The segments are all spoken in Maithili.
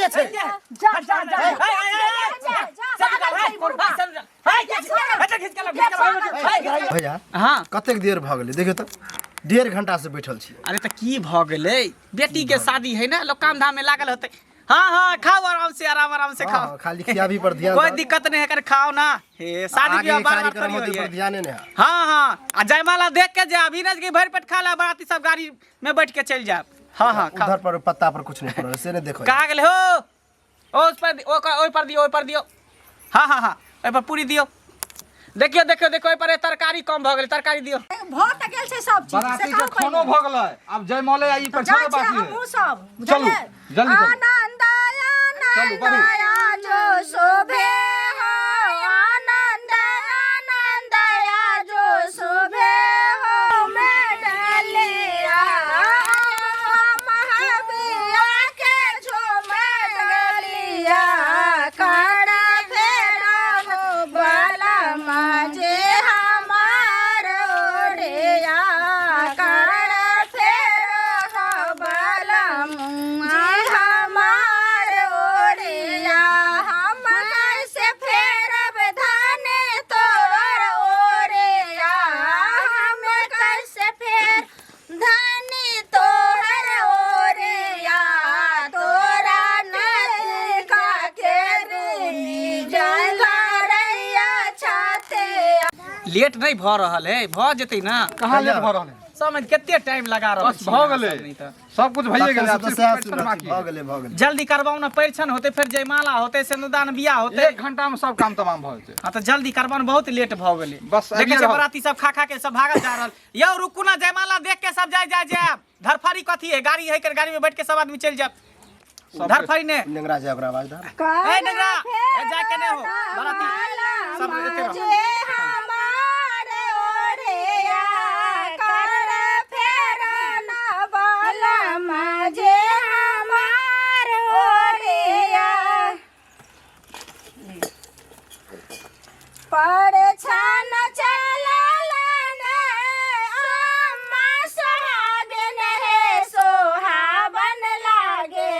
के छै? जा जा जा भैया, हाँ, कतेक देर भऽ गेलै देखियौ तऽ, 1.5 घंटा से बैठल छी। अरे, तऽ की भऽ गेलै? बेटी के शादी है ना, लोग काम धाम में लागल होते। हाँ हाँ, खाओ आराम से, आराम आराम से खाओ। हाँ, खाली खियाबी पर ध्यान कोई दऽ। दिक्कत नहीं है कर, खाओ ना। हे, शादी आगे बियाह के बार बार कार्यक्रम थोड़ी होते होई पर है। ध्याने नहीं है। हाँ हाँ, आ जयमाला देख के जा, अभी ना कि भर पेट खा ला, बाराती सब गाड़ी में बैठ के चल जा। हाँ हाँ, खाओ। उधर पर पत्ता पर कुछ नहीं पड़ल से नहीं देखो। कहाँ गेले हो? ओ उस पर, ओ ओहि पर दियौ, ओहि पर दियौ। हाँ हाँ हाँ, ओहि पर पूरी दियौ। देखियौ देखियौ देखियौ, ओहि पर तरकारी कम भऽ गेलै, तरकारी दियौ। भऽ तऽ गेल छै सब चीज। बराती से के कहू खानो पहिले। भऽ गेलै, आब जयमाले आ ई पर जाइ छोड़े छियै बाकी है। हमहूँ सब। चलू, बुझलियै? जल्दी चलू। आनंद चलू, आनंद बढ़ू। आजो शोभे हो, आनंद आनंद आजो शोभे हो, मेडलिया महाबिया के झूमर गलिया कर फेरा हो बाला माजे हमार ओढ़िया कर फेरा हो बाला मुआ हमार ओढ़िया। हम कैसे फेरब धाने तोर ओरिया, हम कैसे फेर धानी तोहर ओरिया, तोरा नजका के जलरैया छाते। लेट नहीं भऽ रहल है? भऽ जेतै ना। कहाँ लेट भऽ रहल है? सब कते टाइम लगा रहल बस छी भऽ अहाँ गेलै। सब, नहीं तऽ सब कुछ भइए तखन गेलै, से आब तऽ सिर्फ सएह परिछन सुनल छी, बाकी भऽ है। गेलै, भऽ गेलै। जल्दी करबाउ ना, परिछन होते, फेर जयमाला होते, सिंदूरदान बियाह होते। 1 घंटा में सब काम तमाम भऽ जेतै। हाँ, तऽ जल्दी करबाउ ने, बहुत लेट भऽ गेलै। बस देखै आबिए छियै रहल। बराती सब खा खा के सब भागल जा रहल। यौ, रुकू ना, जयमाला देख के सब जाय जाय जायब। धरफड़ी कथी है? गाड़ी है कर, गाड़ी में बैठ के सब आदमी चलि जायब। सब धरफड़ी ने। नेंगरा जाय, ओकरा आवाज दऽ। ए नेंगरा, ए जाय के ने हो, बराती सब एते रहो। जे हमार ओढ़िया कर फेरना बाला माझे हमार ओढ़िया पर छन चललन अम्मा सोहागन हे सोहावन लागे,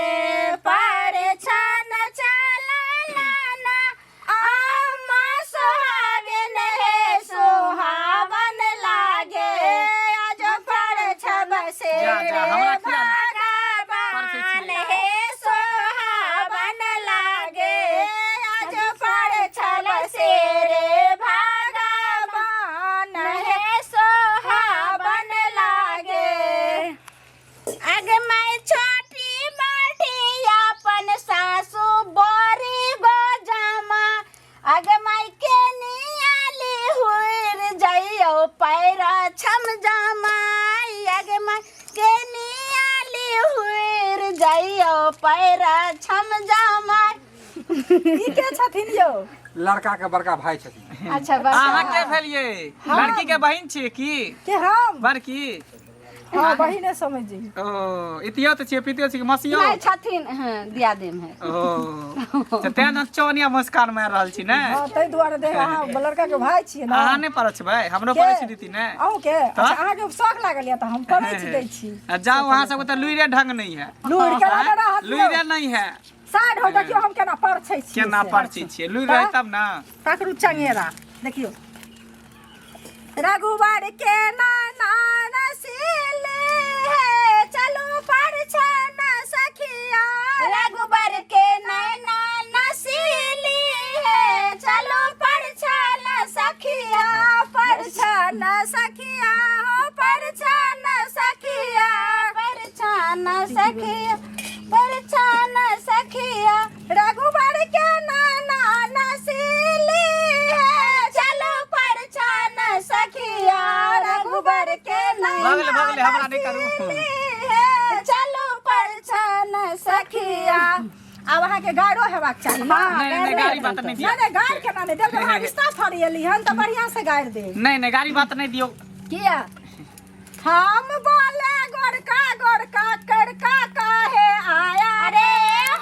पर छन चललन अम्मा सोहागन हे सोहावन लागे, आज पर छब से जा, जा, हमरा खिला। परसै भगवान छियै। हे सोहावन लागे, आज पर छल से रे भगवान हे सोहावन लागे। अग मैं छोटी बाटी अपन सासू बोरी गो जामा, अग मैं के नियाली हुर जाइयो पैरा छम जामा, अग मैं के नियाली हुर जाइयो पैरा छम जामा। ई के छथिन यौ? लड़का के बड़का भाई छथिन। अच्छा, बस। अहाँ के भेलियै? लड़की के बहिन छियै की? के हम? बड़की। हाँ, बहिने समझ जइयो। ओ इतियो तऽ छियै, पितियो छियै, मसियो? नहि छथिन, हाँ, दियादिन है। ओ तऽ तें नचौनिया मुस्कान मारि रहल छी ने। हाँ, ताहि दुआरे देख, अहाँ लड़का के भाई छियै ने। अहाँ नहि पड़छबै? हमरो के? पड़ै छी दीदी ने। अहूँ के? अच्छा, अहाँके शौक लागल यऽ तऽ हम पढ़ै छी, दै छी। आ जाओ, अहाँ सबके तऽ लुइरे ढंग नहीं है। लुरि केना ने रहत यौ? लुइरे नहीं है। साइड हो, देखियौ हम केना परछै छियै केना से। परछै छियै? लुरि रहै तब ने। पकड़ू चंगेरा, देखियौ रघुवर के नाना नसीले है, चलू परछन सखिया। रघुबर के नैना नसीली है, चलो परछन सखिया। परछन सखिया हो, परछन सखिया। परछन सखिया, परछन सखिया। रघुवर के नाना नसीली है, चलो परछन सखिया। रघुबर के भऽ गेलै, भऽ गेलै, हमरा नहि करू। नसीली है, चलो परछन सखिया। आब अहाँके गाड़ो हेबाक चाही ना। नहि नहि, गाड़ी बात नहि दियौ। नहि नहि, गाड़ि केना नहि देब? अहाँ रिश्ता फड़िएली हन तऽ बढ़िआँ से गाड़ि देब। नहि नहि, गाड़ी बात नहि दियौ। किया? हम बोले गोरका गोरका करका काहे आया। अरे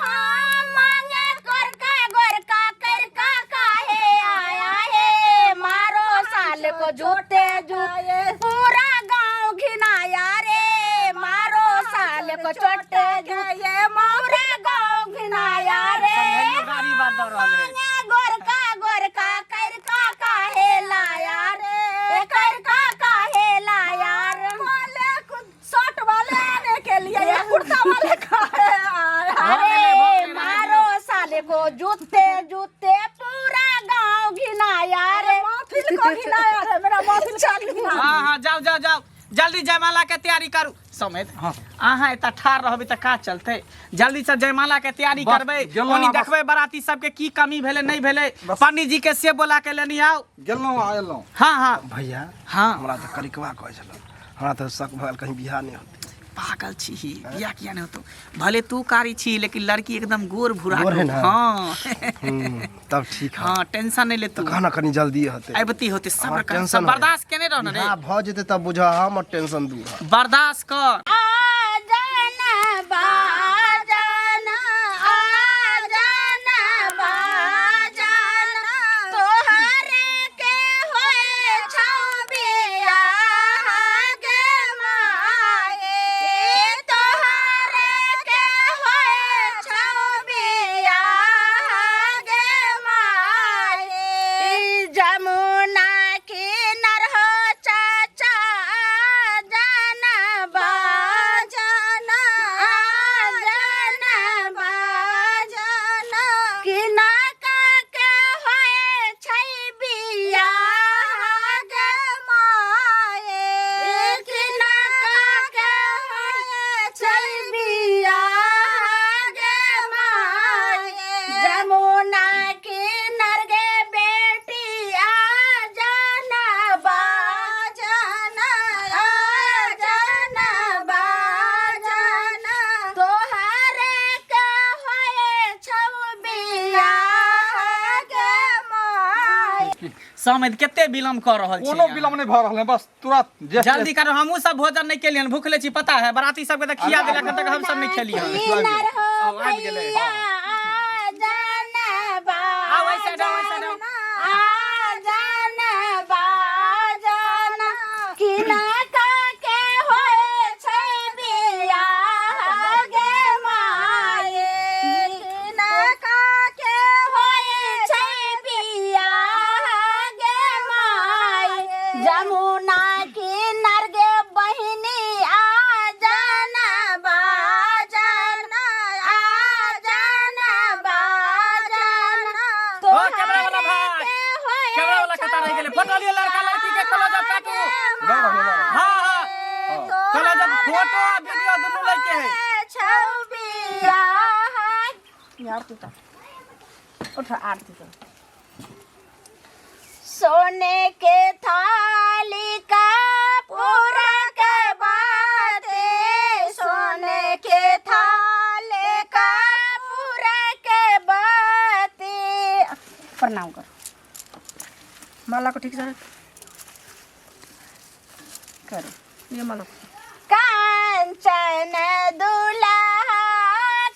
हम मांगे गोरका गोरका करका काहे आया है, मारो साल को जूते जूते पूरा गांव घिनाया रे, मारो साल को चोटे जूते पूरा गांव। घिनाया रे। समझाइयो गाड़ी बात दऽ रहल है। मांगे गोरका गोरका करका काहे लाया रे, करका काहे लाया रे। वाले शर्ट वाले आने के लिए ये कुर्ता वाले काहे आया? अरे मारो साले को जूते जूते पूरा गांव घिनाया रे। महफिल को घिनाया रे, मेरा महफिल चल घिनाया। हाँ हाँ, जाओ जाओ जाओ, जल्दी जयमाला के तैयारी करू। समेत अहाँ एतऽ ठाढ़ रहबै तऽ काज चलतै? जल्दी से जयमाला के तैयारी बस, करबै। गेलहुँ ओनी आ बस। देखबै बाराती सबके की कमी भेलै नहि भेलै, पंडित जी के से बोला के लेने आउ। गेलहुँ आ एलहुँ। हाँ हाँ। भैया। हाँ। हमरा तऽ करिकवा कहै छल, हमरा तऽ शक भऽ गेल कहीं बियाह नहि होतै। पागल छी, बियाह किया नहि होतो? भले तू कारी छी लेकिन लड़की एकदम गोर भूरा। गोर है ना? हाँ। तब ठीक है। हाँ, टेंशन नहीं ले तू। कहना कनी जल्दी होतै। अबती होते, सब्र हमरा कर। टेंशन सब हो बर्दाश्त केने रहो ना रे। बियाह भऽ जेतै तब बुझऽ हमर टेंशन दूर है। बर्दाश्त कर। आ जाना बाजाना, आ जाना बाजाना, तोहरे के होए छौ बियाह गे माए, तोहरे के होए छौ बियाह गे माए। जमुना किनार हो चाचा, जाना बाजाना, जाना बाजाना, किना के होए छै बियाह गे माए, किना के होए छै बियाह गे माए। जमुना किनार गे बेटी, आ जाना बाजाना, आ जाना बाजाना, तोहरे के होए छौ बियाह गे माए। समेत कते विलम्ब कऽ रहल छी? कोनो विलम्ब नहि भऽ रहल है, बस तुरंत जे जल्दी करो, हमहूँ सब भोजन नहीं केलियन, भूखले छी। पता है, बराती सबके तऽ खिया देलक तक हम सब नहीं खेलियन। किनार हो आब आबि गेलै, भैया, आ जाना आउ, ऐसे जाओ, ऐसे जाओ। बाजाना, आ जाना बाजाना, किना के होए छै बियाह गे माए, किना के होए छै बियाह गे माए। जमुना किनार गे बहिनी, आ जाना बाजाना, आ जाना बाजाना, ओ कैमरा वाला भाई, कैमरा वाला कतऽ रहि गेलै? फोटो लिअ लड़का लड़की के, क्लोज अप काटू। लऽ रहल है, लऽ रहल। हाँ हाँ, क्लोज अप फोटो आ वीडियो दुनू लैके है। आरती उतार, उठ, आरती कर। सोने के थाली का पूरा के बाते, सोने के थाले का पूरा के बाते। प्रणाम कर, माला को ठीक से रख। करो ये माला को। कांचन दुल्हा,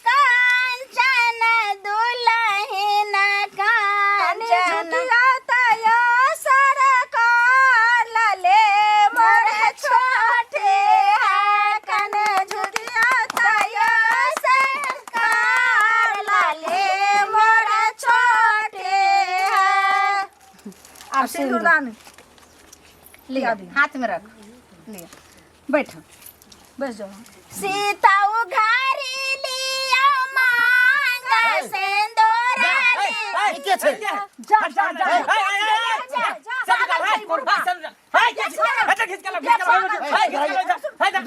कांचन दुल्हिन, कांचन सरकार ले मोर छोटे है, कन झुकिया तया सरकार लाले मोर छोटे है। अब सिंदूरदान लिया, हाथ में रख। लिया, बैठो, बैठ जाओ। सीता उघारी लिया मांग सिंदूर। के छै? जा जा जा जा।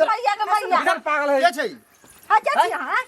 भैया के भैया। इधर पागल है। के छै? हाँ, क्या छी हाँ?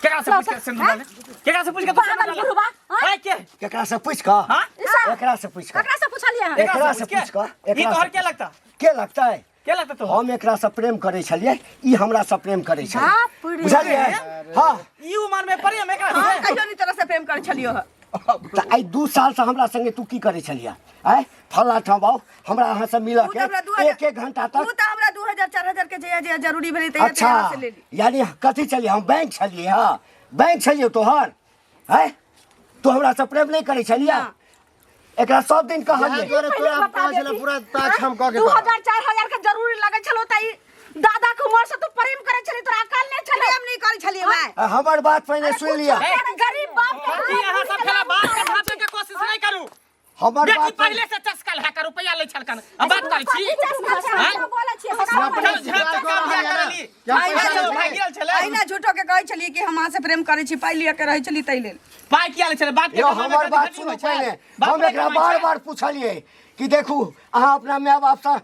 केकरा से पूछ के सिंदूर डाले? केकरा से पूछ के तू सिंदूर पागल डाले? बुढ़वा, हाँ? है के? केकरा से पूछ कऽ? हाँ? एकरा से पूछ कऽ। ककरा से पूछलिए हन? एकरा से पूछ कऽ। ई एकरा तोहर से के लगता? के लगता है? के लगता तो? हम एकरा से प्रेम करै छलियै, ई हमरा से प्रेम करै छलै। बाप रे। बुझलियै? हाँ। ई उमर में प्रेम एकरा हम से? कहियो नहीं तरह से प्रेम करै छलियो हँ। तऽ आइ 2 साल से हमरा संगे तू की करै छलियै? आँय, फल्लाँ ठाम आउ, हमरा अहाँ से मिलऽ उ के तऽ हमरा 2000 एक एक घंटा उ तक। तऽ हमरा 2000 4000 के जहिया जहिया जरूरी भेलै तहिया अच्छा तहिया से ले ली। यानी कथी छलियै हम? बैंक छलियै? हाँ, बैंक छलियै तोहर? आँय, तू हमरा से प्रेम नहि करै छलियै? एकरा सब दिन कहलियै। इएह दुआरे तोरा हम कहै छलहुँ पूरा ताक हम कऽ के 2000 4000 के जरूरी लगै छलो त ई दादा के उमर से तू प्रेम करै छली, तोरा अकल नहि छलै? प्रेम नहि करै छलियै माय। हमर बात पहिने सुनि लिअ। गाली हमर बेटी बात पहिले से चस्कल है कर रुपया लै छलकन आ बात करै छी चस्का छै, आँय? हम बोलै छियै, हमरा चल, झेप के काम बियाह करली। क्या भाई पैसा गेल, लै भाई गेल छलै। अहिना झूठो के कहै छलियै कि हम अहाँ से प्रेम करै छी, पाइ लिअ के रहै छली ताहि लेल। पाइ किया लै छलै? बाप के यौ कमाइ मे हमर कथी बात घटी सुनू होइ छै? पहिले। बाप हम नहि एकरा कमाइ बार छै? बार पुछलियै कि देखू अहाँ अपना माय बापसँ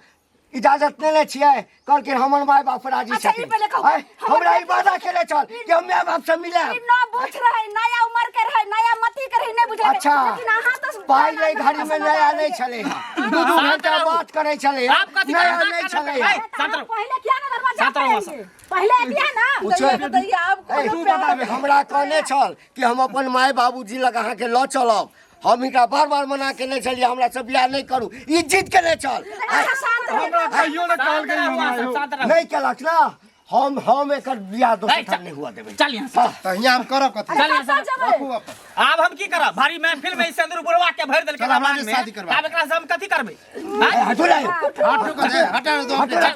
इजाजत लेने छियै? कहलखिन हमर माय बाप राजी अच्छा, ई छथिन। पहिले कहू, आँय, हमर हमरा ई वादा केने छल कि हम माय बाप से मिलब। ई न बुझ रहे, नया उम्र के रहे, नया मती के रहे, नहीं बुझ रहे। अच्छा लेकिन अहाँ तो पाइ लै घड़ी में नया नहीं छलै हँ, दू दू शांत घंटा रहू। बात करै छलै हँ, आप कथी नया करबै? नहीं छलै ए, हँ। शांत रहू। पहिले किया ना दरवाजा शांत रहू पर अहाँ। एलियै? पहिले एलियै ना। पूछे। बताइए आब ए, कोनो प्यार हमरा कहने छल कि हम अपन माय बाबूजी लग अहाँके लऽ चलब। हम हिनका बार बार मना केने छलियै हमरा से बियाह नहि करू, ई जिद केने छल। अच्छा, शांत रहू। हमरा कहियो ने शांत कहलकै रहू हमरा अहाँ सब, यौ। शांत रहू। नहि केलक ना, हम एकर बियाह दोसर ए, ठाम नहि हुआ देबै। चल यहाँ से। हाँ। तऽ हियाँ हम करब कथी? चल यहाँ से। कतऽ जेबै? राखू अपन। आब हम की करब? भारी महफिल में ई सिंदूर बुढ़वा के भरि देलकै चल, हमरा बाग जे में। शादी करबा। आब एकरा से हम कथी करबै? ए, हटू रे। हटू कथी? हटा दो। हटू रे।